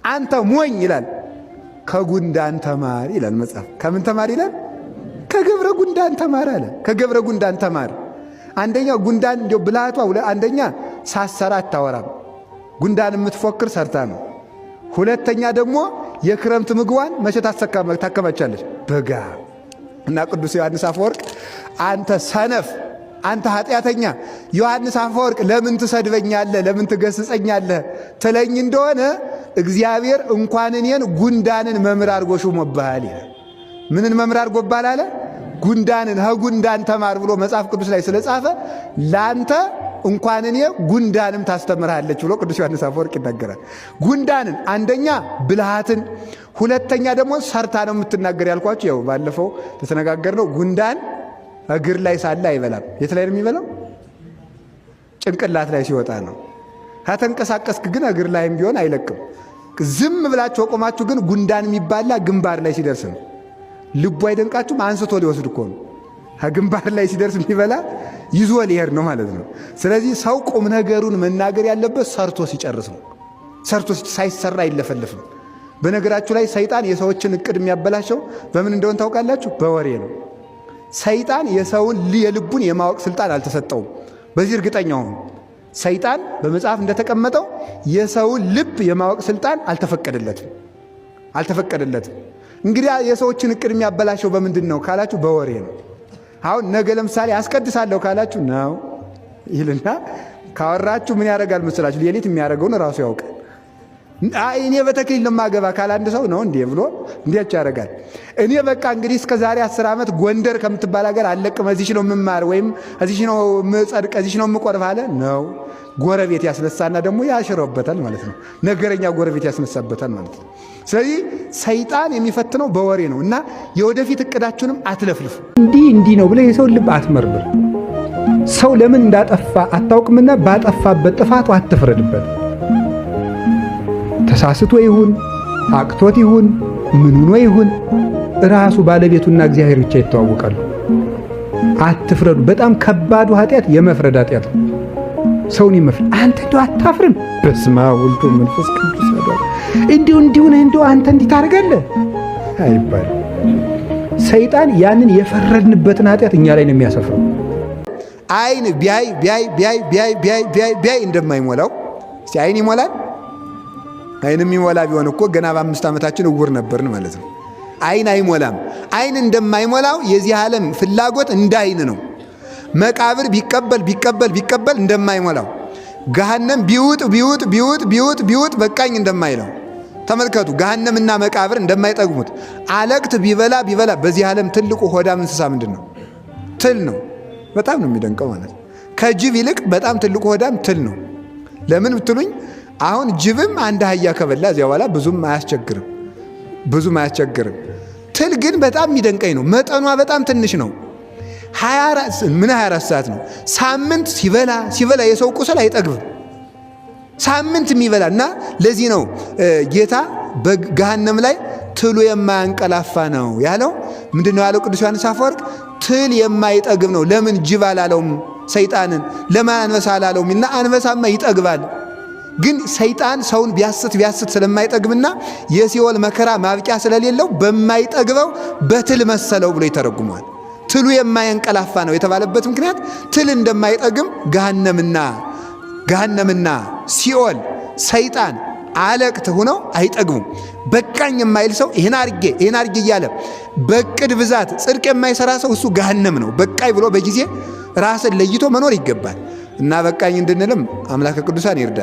አንተ ሞኝ ይላል። ከጉንዳን ተማር ይላል መጽሐፍ። ከምን ተማር ይላል? ከገብረ ጉንዳን ተማር አለ። ከገብረ ጉንዳን ተማር። አንደኛ ጉንዳን እንዲያው ብልሃቷ፣ አንደኛ ሳትሰራ አታወራም። ጉንዳን የምትፎክር ሰርታ ነው። ሁለተኛ ደግሞ የክረምት ምግቧን መቼ ታከማቻለች? በጋ። እና ቅዱስ ዮሐንስ አፈወርቅ አንተ ሰነፍ፣ አንተ ኃጢአተኛ ዮሐንስ አፈወርቅ ለምን ትሰድበኛለህ? ለምን ትገስጸኛለህ? ትለኝ እንደሆነ እግዚአብሔር እንኳን እኔን ጉንዳንን መምህር አድርጎ ሾሞብሃል ይላል። ምንን መምህር አድርጎብሃል አለ? ጉንዳንን። ከጉንዳን ተማር ብሎ መጽሐፍ ቅዱስ ላይ ስለጻፈ ላንተ እንኳን እኔ ጉንዳንም ታስተምርሃለች ብሎ ቅዱስ ዮሐንስ አፈወርቅ ይናገራል። ጉንዳንን አንደኛ ብልሃትን፣ ሁለተኛ ደግሞ ሰርታ ነው የምትናገር ያልኳችሁ ያው ባለፈው ተነጋገርነው። ጉንዳን እግር ላይ ሳለ አይበላም። የት ላይ ነው የሚበላው? ጭንቅላት ላይ ሲወጣ ነው። ከተንቀሳቀስክ ግን እግር ላይም ቢሆን አይለቅም። ዝም ብላችሁ ቆማችሁ ግን ጉንዳን የሚባላ ግንባር ላይ ሲደርስ ነው። ልቡ አይደንቃችሁም? አንስቶ ሊወስድ እኮ ነው። ከግንባር ላይ ሲደርስ የሚበላ ይዞ ሊሄድ ነው ማለት ነው። ስለዚህ ሰው ቁም ነገሩን መናገር ያለበት ሰርቶ ሲጨርስ ነው። ሰርቶ ሳይሰራ አይለፈልፍም። በነገራችሁ ላይ ሰይጣን የሰዎችን እቅድ የሚያበላሸው በምን እንደሆን ታውቃላችሁ? በወሬ ነው። ሰይጣን የሰውን የልቡን የማወቅ ስልጣን አልተሰጠውም። በዚህ እርግጠኛ ሁኑ። ሰይጣን በመጽሐፍ እንደተቀመጠው የሰውን ልብ የማወቅ ስልጣን አልተፈቀደለትም አልተፈቀደለትም። እንግዲህ የሰዎችን እቅድ የሚያበላሸው በምንድን ነው ካላችሁ በወሬ ነው። አሁን ነገ ለምሳሌ አስቀድሳለሁ ካላችሁ ነው ይልና ካወራችሁ ምን ያደርጋል መስላችሁ? ሌሊት የሚያደርገውን ራሱ ያውቃል። አይ እኔ በተክሊል ነው የማገባ ካለ አንድ ሰው ነው እንዴ ብሎ እንዲያች ያደርጋል። እኔ በቃ እንግዲህ እስከ ዛሬ 10 ዓመት ጎንደር ከምትባል ሀገር አለቅም፣ እዚች ነው የምማር ወይም እዚች ነው የምጸድቅ፣ እዚች ነው የምቆርብ አለ ነው። ጎረቤት ያስነሳና ደግሞ ያሽረውበታል ማለት ነው። ነገረኛ ጎረቤት ያስነሳበታል ማለት ነው። ስለዚህ ሰይጣን የሚፈትነው በወሬ ነው እና የወደፊት እቅዳችሁንም አትለፍልፉ። እንዲህ እንዲህ ነው ብለህ የሰውን ልብ አትመርምር። ሰው ለምን እንዳጠፋ አታውቅምና ባጠፋበት ጥፋቱ አትፍረድበት። ተሳስቶ ይሁን አቅቶት ይሁን ምን ሆኖ ይሁን ራሱ ባለቤቱና እግዚአብሔር ብቻ ይተዋወቃሉ። አትፍረዱ። በጣም ከባዱ ኃጢአት የመፍረድ ኃጢአት ነው። ሰውን የመፍረድ፣ አንተ እንደው አታፍርም? በስመ አብ ወልድ ወመንፈስ ቅዱስ። እንዲሁ እንዲሁ ነህ፣ እንደው አንተ እንዲህ ታደርጋለህ አይባልም። ሰይጣን ያንን የፈረድንበትን ኃጢአት እኛ ላይ ነው የሚያሰፍረው። አይን ቢያይ ቢያይ ቢያይ ቢያይ ቢያይ ቢያይ ቢያይ እንደማይሞላው፣ እስቲ አይን ይሞላል? አይን የሚሞላ ቢሆን እኮ ገና በ5 ዓመታችን እውር ነበርን ማለት ነው። አይን አይሞላም። አይን እንደማይሞላው የዚህ ዓለም ፍላጎት እንደ አይን ነው። መቃብር ቢቀበል ቢቀበል ቢቀበል እንደማይሞላው፣ ገሃነም ቢውጥ ቢውጥ ቢውጥ ቢውጥ ቢውጥ በቃኝ እንደማይለው ተመልከቱ። ገሃነምና መቃብር እንደማይጠግሙት፣ አለቅት ቢበላ ቢበላ፣ በዚህ ዓለም ትልቁ ሆዳም እንስሳ ምንድን ነው? ትል ነው። በጣም ነው የሚደንቀው ማለት ነው። ከጅብ ይልቅ በጣም ትልቁ ሆዳም ትል ነው። ለምን ብትሉኝ አሁን ጅብም አንድ አህያ ከበላ እዚያ በኋላ ብዙም አያስቸግርም፣ ብዙም አያስቸግርም። ትል ግን በጣም የሚደንቀኝ ነው። መጠኗ በጣም ትንሽ ነው። 24 ምን 24 ሰዓት ነው። ሳምንት ሲበላ ሲበላ የሰው ቁስል አይጠግብም። ሳምንት የሚበላ እና ለዚህ ነው ጌታ በገሃነም ላይ ትሉ የማያንቀላፋ ነው ያለው። ምንድን ነው ያለው ቅዱስ ዮሐንስ አፈወርቅ? ትል የማይጠግብ ነው። ለምን ጅብ አላለውም ሰይጣንን? ለምን አንበሳ አላለውም? እና አንበሳማ ይጠግባል። ግን ሰይጣን ሰውን ቢያስት ቢያስት ስለማይጠግብና የሲኦል መከራ ማብቂያ ስለሌለው በማይጠግበው በትል መሰለው ብሎ ይተረጉመዋል። ትሉ የማያንቀላፋ ነው የተባለበት ምክንያት ትል እንደማይጠግም ገሃነምና ሲኦል ሰይጣን አለቅት ሆነው አይጠግቡም። በቃኝ የማይል ሰው ይህን አርጌ ይህን አርጌ እያለ በእቅድ ብዛት ጽድቅ የማይሰራ ሰው እሱ ገሃነም ነው። በቃኝ ብሎ በጊዜ ራስን ለይቶ መኖር ይገባል እና በቃኝ እንድንልም አምላከ ቅዱሳን ይርዳል።